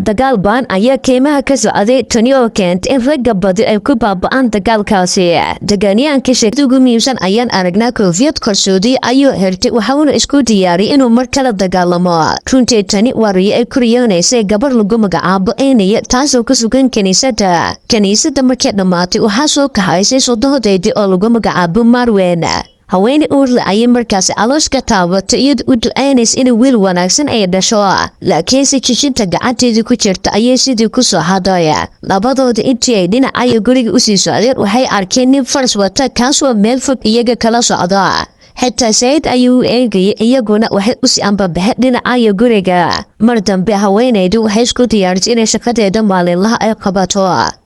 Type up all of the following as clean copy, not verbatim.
Dagaal baan ayaa keymaha ka socday, tani oo keentay in ragga badi ay ku baaba'aan dagaalkaasi. Dagaalyahanka sheekada ugu muhiimsan ayaan aragnaa. Koofiyad qarsoodi ayuu xirtay, waxauna isku diyaariyay inuu mar kale dagaalamo. Runtii tani waa riyo ay ku riyoonaysay gabar lagu magacaabo Enaya, taasoo ku sugan kiniisadda. Kiniisadda markay dhammaatay, waxaa soo kaxaysay sodohdeedii oo lagu magacaabo Marwen. Haweeney uurle ayay markaasi caloosh ka taabatay, iyada u ducaynaysa inay wiil wanaagsan ay dhasho, laakiinse jijinta gacanteedii ku jirta ayay sidii ku soo haday. Labadooda intii ay dhinacaya guriga usii socdeen, waxay arkeen nin faras wata, kaasoo meel fog iyaga kala socda. Xitaa sayid ayuu u eegayay. Iyaguna waxay usii ambabaxeen dhinacaya guriga. Mar dambe haweenaydu waxay isku diyaarisay inay shaqadeeda maalinlaha ay qabato.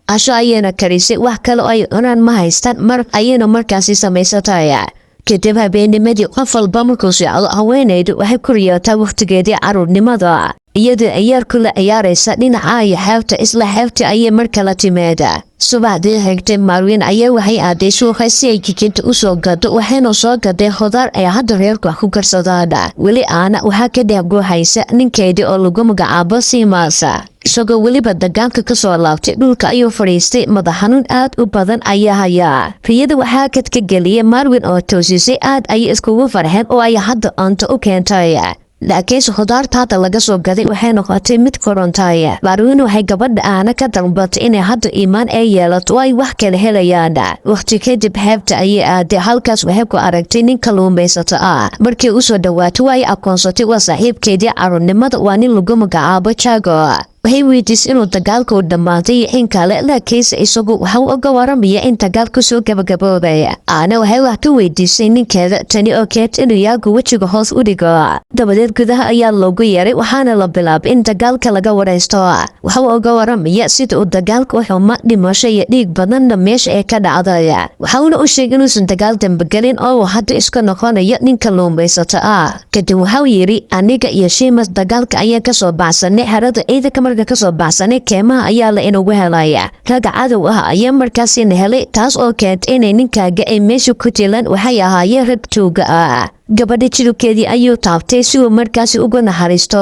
Casho ayayna karisay, wax kale oo ay cunaan ma haystaan, maraq ayayna markaasi samaysatay. Kadib habeennimadii, qof walba markuu socdo, haweenaydu waxay ku riyootaa wakhtigeedii caruurnimada, iyadoo ciyaarku la ciyaaraysa dhinacaayo xeebta. Isla xeebta ayay mar kala timeed. Subaxdii xigtay, Marwin ayaa waxay aaday suuqa si ay jijinta u soo gado, waxayna soo gaday khudaar ay hadda reerku wax ku karsadaan. Weli aana waxaa ka dhex guuxaysa ninkeedii oo lagu magacaabo Simas. Isagoo weliba dagaalka ka soo laabtay, dhulka ayuu fadhiistay. Madax xanuun aad u badan ayaa hayaa. Riyada waxaa kadka geliyay Marwin oo toosisay. Aad ayay iskugu farxeen oo ay hadda cunto u keentay, laakiinse khudaarta hadda laga soo gaday waxay noqotay mid korontay. Marwin waxay gabadha aana ka dalbatay inay hadda iimaan ay yeelato oo ay wax kala helayaan. Wakhti kadib xeebta ayay aaday. Halkaas waxay ku aragtay nin kalluumaysato ah. Markii usoo dhawaato, waa ay aqoonsatay. Waa saaxiibkeedii caruurnimada, waa nin lagu magacaabo Jago. Waxay weydiisay inuu dagaalku dhammaaday iyo in kale, laakiinse isagu waxa uu uga waramaya in dagaalku soo gabagaboobay. Aana waxay wax ka weydiisay ninkeeda, tani oo keenta inuu Yaagu wejiga hoos u dhigo. Dabadeed gudaha ayaa loogu yeeray, waxaana la bilaabay in dagaalka laga waraysto. Waxa uu uga waramaya sida uu dagaalka u xuma, dhimasho iyo dhiig badanna meesha ee ka dhacday. Waxauna u sheegay inuusan dagaal dambegelin oo uu hadda iska noqonayo ninka luumaysato ah. Kadib waxau yidhi: "Aniga iyo Shimas dagaalka ayaa kasoo baxsanay xerada ciidanka. Marka kasoo baxsanay, keemaha ayaa la inugu helaya. Ragga cadow ah ayaa markaasina helay, taas oo keentay inay ninkaaga ay meesha ku dilaan. Waxay ahaayeen rag tuuga ah." Gabadha jilibkeedii ayuu taabtay si uu markaasi ugu naxariisto.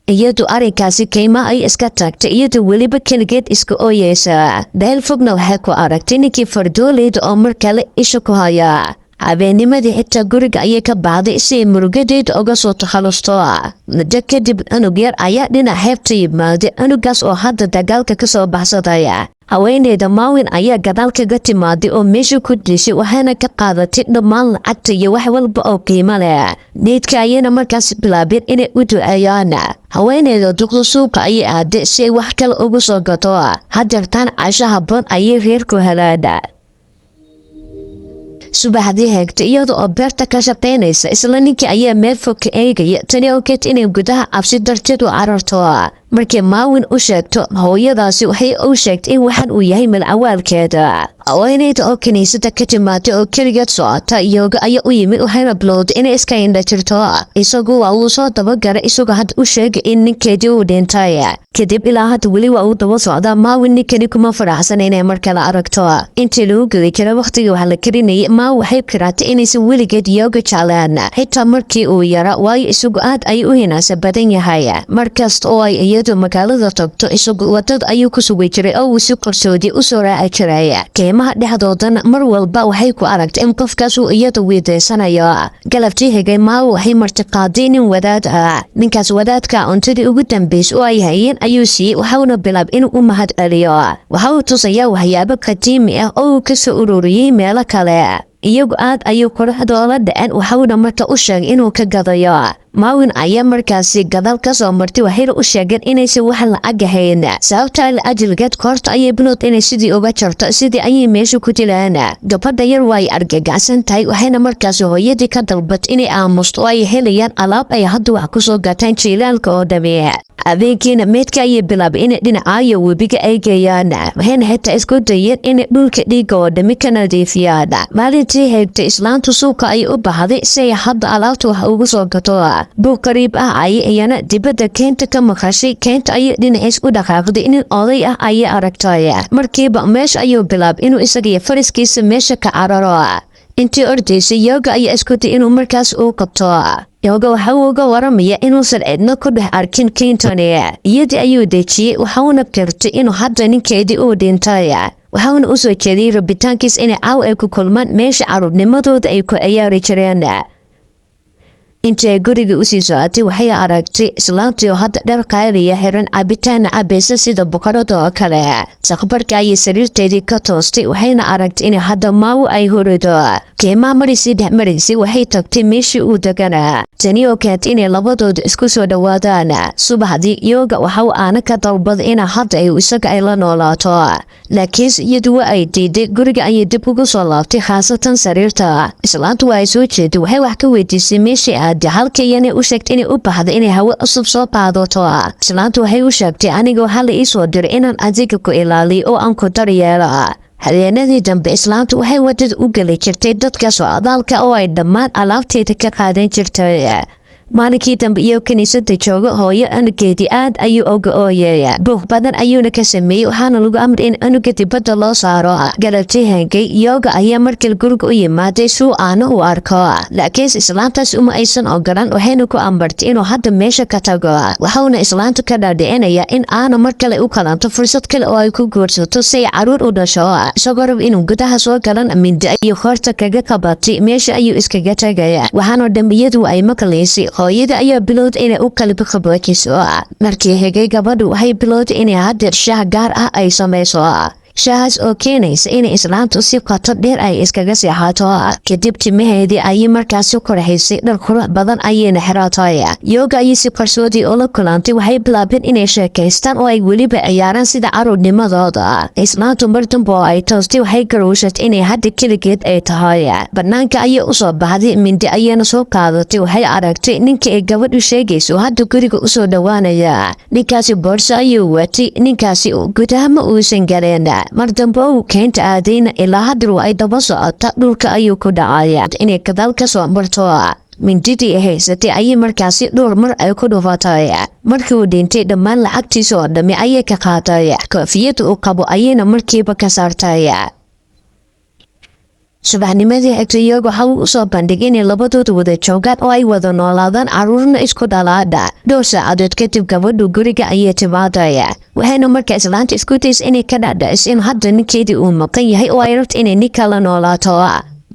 Iyadu arrinkaasi kayma ay iska tagtay, iyadoo weliba keligeed iska ooyeysa. Meel fogna waxay ku aragtay ninkii fardooleyda oo mar kale isha ku haya. Habeennimadii xitaa guriga ayay ka baxday si ay murugadeeda uga soo takhalusto. Muddo kadib cunug yar ayaa dhinac xeebta yimaaday, cunugaas oo hadda dagaalka kasoo baxsadaya. Haweeneyda Maawin ayaa gadaal kaga timaaday oo meesha ku dishay, waxayna ka qaadatay dhammaan lacagta iyo wax walba oo qiimo leh. Neydka ayayna markaas bilaabeen inay u duceeyaan. Haweeneyda duqda suuqa ayay aaday si ay wax kale ugu soo gato. Hadeertaan casho habboon ayay reerku helaan. Subaxdii heegtay, iyada oo beerta ka shaqaynaysa, isla ninkii ayaa meel fog ka eegaya, tani oo keed inay gudaha cabsi darteed u cararto. Markii Maawin u sheegto hooyadaasi, waxay u sheegtay in waxan uu yahay malcawaalkeeda. Haweeneyda oo kiniisada ka timaatay oo keligeed socota, Yooga ayaa u yimid, waxayna bilowday inay iska indha jirto. Isagu waa uu soo dabagalay, isagoo hadda u sheegay in ninkeedii uu dhintay. Kadib ilaa hadda weli waa uu daba socdaa. Maawin ninkani kuma faraxsan inay mar kale aragto. Intii lagu geli jiray wakhtigii wax la karinayay, Maaw waxay kiraatay inaysan weligeed Yooga jeclaan, xitaa markii uu yara, waayo isagu aad ayuu u hinaasa badan yahay. Markasta oo ay iyadu magaalada tagto, isagu wadada ayuu ku sugi jiray oo uu si qarsoodi u soo raaci jiray. Keymaha dhexdoodana mar walba waxay ku aragtay in qofkaas uu iyada wiidaysanayo. Galabtii xigay, Maawo waxay martiqaaday nin wadaad ah. Ninkaas wadaadka cuntadii ugu dambeysay oo ay hayeen ayuu siiyey, waxauna bilaab inuu u mahad celiyo. Waxa uu tusayaa waxyaabo qadiimi ah oo uu kasoo ururiyey meelo kale. Iyagu aad ayuu quruxdoola dhaceen, waxauna marka u sheegay inuu ka gadayo. Maawin ayaa markaasi gadaal ka soo martay, waxayna u sheegeen inaysan wax lacag ahayn. Sababtaa la ajilgeed koorta ayay bilowd inay sidii uga jarto. Sidii ayay meesha ku dilaan. Gabadha yar way argagacsan tahay, waxayna markaasi hooyadii ka dalbatay inay aamusto oo ay helayaan alaab ay hadda wax kusoo gataan jiilaalka oo dhami. Habeenkiina meydka ayay bilaabay inay dhinacaayo webiga ay geeyaan, waxayna xitaa isku dayeen inay dhulka dhiigga oo dhami ka nadiifiyaan. Maalintii xigtay, islaantu suuqa ayay u baxday si ay hadda alaabta wax ugu soo gato. Buug qariib ah ayay iyana dibadda keynta ka maqashay. Keynta ayay dhinaciis u dhaqaaqday. Nin oday ah ayay aragtay. Markiiba meesha ayuu bilaabay inuu isagiyo fariskiisa meesha ka cararo. Intii ordaysay, Yooga ayaa isku day inuu markaas uu qabto. Yoga waxa uu uga waramaya inuusan cidno ku dhex arkin Clinton. Iyadii ayuu dejiyey, waxauna qirtay inuu hadda ninkeedii uu dhintay, waxauna u soo jeediyey rabitaankiis inay caaw ay ku kulmaan meesha caruurnimadooda ay ku ciyaari jireen. Intii ay guriga usii socotay, waxay aragtay islaantii oo hadda dhar qaaliya xiran, cabitaana cabaysa sida boqorada oo kale. Saqbarka ayay sariirteedii ka toostay, waxayna aragtay inay hadda Maawo ay hurido. Keymaha marisii dhex maraysay, waxay tagtay meeshii uu deganaa, tani oo keentay inay labadooda isku soo dhowaadaan. Subaxdii Yoga waxa uu Aana ka dalbaday ina hadda ay isaga ay la noolaato, laakiinse iyadu waa ay diiday. Guriga ayay dib ugu soo laabtay, khaasatan sariirta. Islaantu waa ay soo jeeday, waxay wax ka weydiisay meeshii aadi, halka iyana u sheegtay inay u baxday inay hawo cusub soo qaadato. Islaantu waxay u sheegtay, "Aniga waxaa la ii soo diray inaan adiga ku ilaaliyo oo aan ku daryeelo." Habeenadii dambe islaantu waxay wadada u geli jirtay dadka socdaalka oo ay dhammaan alaabteeda ka qaadan jirtay. Maalinkii dambe iyo kiniisada jooga, hooyo anugeedii aad ayuu oga ooyay, buuq badan ayuuna ka sameeyey, waxaana lagu amray in anuga dibadda loo saaro. Galabtii hengay, Yoga ayaa markale guriga u yimaaday suu Aana u arko, laakiinse islaantaas uma aysan ogolan, waxayna ku ambartay inuu hadda meesha ka tago. Waxauna islaantu ka dhaadhicinaya in Aana mar kale u kalanto fursad kale oo ay ku guursato si ay caruur u dhasho. Isagoo rab inuu gudaha soo galan, mindi ayuu horta kaga qabatay, meesha ayuu iskaga tagaya. Waxaana dhambiyadu ay maqlaysay. Hooyada ayaa bilowda inay u qalbi qaboojiso. Markii xigay, gabadhu waxay bilowday inay haddeer shaah gaar ah ay samayso, shaahaas oo keenaysa inay islaantu si qoto dheer ay iskaga seexato. Kadib timaheedii ayay markaasi korhaysay, dhar qurux badan ayayna xiratay. Yoga ayay si qarsoodii ula kulantay, waxay bilaabeen inay sheekaystaan oo ay weliba ciyaaraan sida caruurnimadooda. Islaantu mar dambe oo ay toostay, waxay garowshatay inay hadda keligeed ay tahay. Banaanka ayay usoo baxday, mindi ayayna soo qaadatay. Waxay aragtay ninka ay gabadhu sheegayso hadda guriga usoo dhowaanaya. Ninkaasi boorso ayuu watay. Ninkaasi gudaha ma uusan galeen. Mar dambe uu keynta aadayna, ilaa hadir ay daba socota, dhulka ayuu ku dhacay. Inay gadaal ka soo marto, mindidii haysatay ayay markaasi dhowr mar ay ku dhufatay. Markii uu dhintay, dhammaan lacagtiisa oo dhammi ayay ka qaatay, koofiyada uu qabo ayayna markiiba ka saartay. Subaxnimadii xigtay, iyagu waxa uu usoo bandhigay inay labadooda wada joogaan oo ay wada noolaadaan, caruurna isku dhalaadha. Dhowr saacadood kadib, gabadhu guriga ayay timaaday, waxayna markaa islaanta isku daysa inay ka dhadhaciso in hadda ninkeedii uu maqan yahay oo ay rabto inay nin kala noolaato.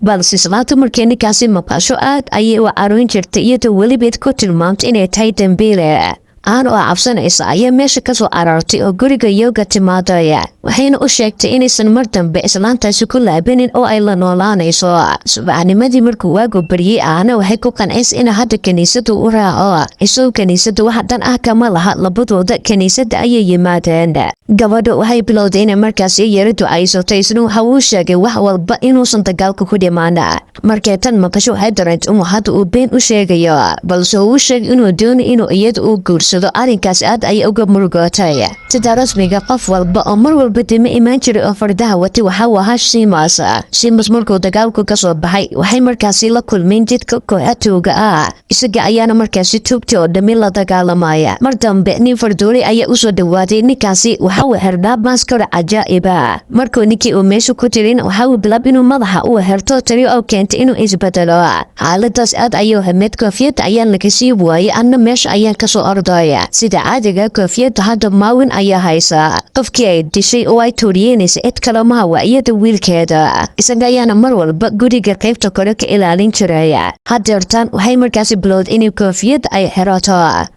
Balse islaantu markay ninkaasi maqasho, aad ayay u caroon jirtay, iyadoo welibeed ku tilmaamtay inay tahay dambiile. Aan oo cabsanaysa ayaa meesha kasoo carartay oo guriga Yoga timaaday, waxayna u sheegtay inaysan mar dambe islaantaasi ku laabanin oo ay la noolaanayso. Subaxnimadii markuu waagu baryey, Aana waxay ku qancaysa ina hadda kiniisadu u raaco. Isagoo kiniisada wax dan ah kama laha, labadooda kiniisada ayay yimaadeen. Gabadha waxay bilowday inay markaasi yara ducaysato, isna waxa uu sheegay wax walba inuusan dagaalka ku dhimaan. Markay tan maqasho, waxay dareentay inuu hadda uu been u sheegayo, balse uu sheegay inuu doonayo inuu iyada u guursado. Arrinkaas aad ayay uga murugootay. Sida rasmiga, qof walba oo mar walba dima imaan jiray oo fardaha watay waxa uu ahaa Shimas. Shimas markuu dagaalku kasoo baxay, waxay markaasi la kulmeen jidka kooxa tuuga ah. Isaga ayaana markaasi tuugtii oo dhammi la dagaalamaya. Mar dambe nin fardooley ayaa usoo dhawaaday. Ninkaasi waxa uu xirnaa maaskaro cajaa'iba. Markuu ninkii uu meesha ku jirin, waxa uu bilaab inuu madaxa uu xirto, tani oo keentay inuu isbedelo. Xaaladaas aad ayuu hamed. Koofiyadda ayaan laga sii waayay, anna meesha ayaan kasoo ordaya. Sida caadiga, koofiyadda hadda Maawin ayaa haysa. Qofkii ay dishay oo ay tuuriyeynaysa cid kale maha, waa iyada wiilkeeda. Isaga ayaana mar walba guriga qaybta kore ka ilaalin jiray. Hadeertaan waxay markaasi bilowd inay koofiyadda ay xirato.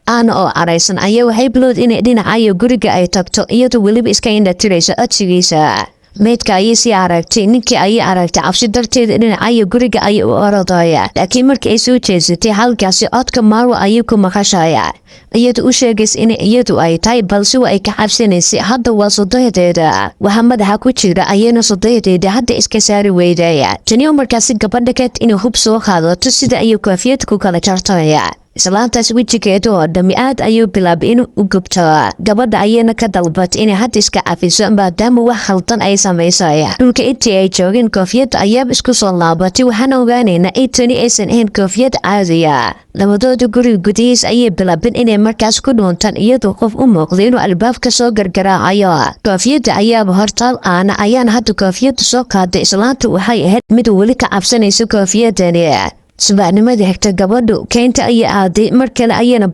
Aana oo caraysan ayaa waxay bilowd inay dhinacayo guriga ay tagto, iyadoo weliba iska indhatiraysa codsigiisa. Meydka ayay sii aragtay, ninkii ayay aragtay. Cabsi darteeda dhinacayo guriga ayay u orodaya, laakiin markii ay soo jeesatay, halkaasi codka Marwa ayay ku maqashaya, iyadu u sheegaysa in iyadu ay tahay, balse waa ay ka cabsanaysay. Hadda waa sodohdeeda waxaa madaxa ku jira, ayayna sodohdeeda hadda iska saari weyday. Tani oo markaasi gabadha keed inay hub soo qaadato, sida ayay koofiyad ku kala jartaya. Islaantaas wejigeeda oo dhammi aad ayuu bilaabay inuu u gubto. Gabadha ayayna ka dalbatay inay hadda iska cafiso, maadaama wax khaldan ay samaysay. Dhulka intii ay joogeen, koofiyadda ayaaba isku soo laabatay. Waxaan ogaanaynaa in tani aysan ahayn koofiyad caadiya. Labadooda guriga gudihiis ayay bilaabeen inay markaas ku dhuuntaan, iyadoo qof u muuqday inuu albaabka soo gargaraacayo. Koofiyadda ayaaba hortaal. Aana ayaana hadda koofiyadda soo qaaday. Islaantu waxay ahayd mid weli ka cabsanaysa koofiyadani. Subaxnimadii xigta gabadhu keynta ayay aaday, mar kale ayayna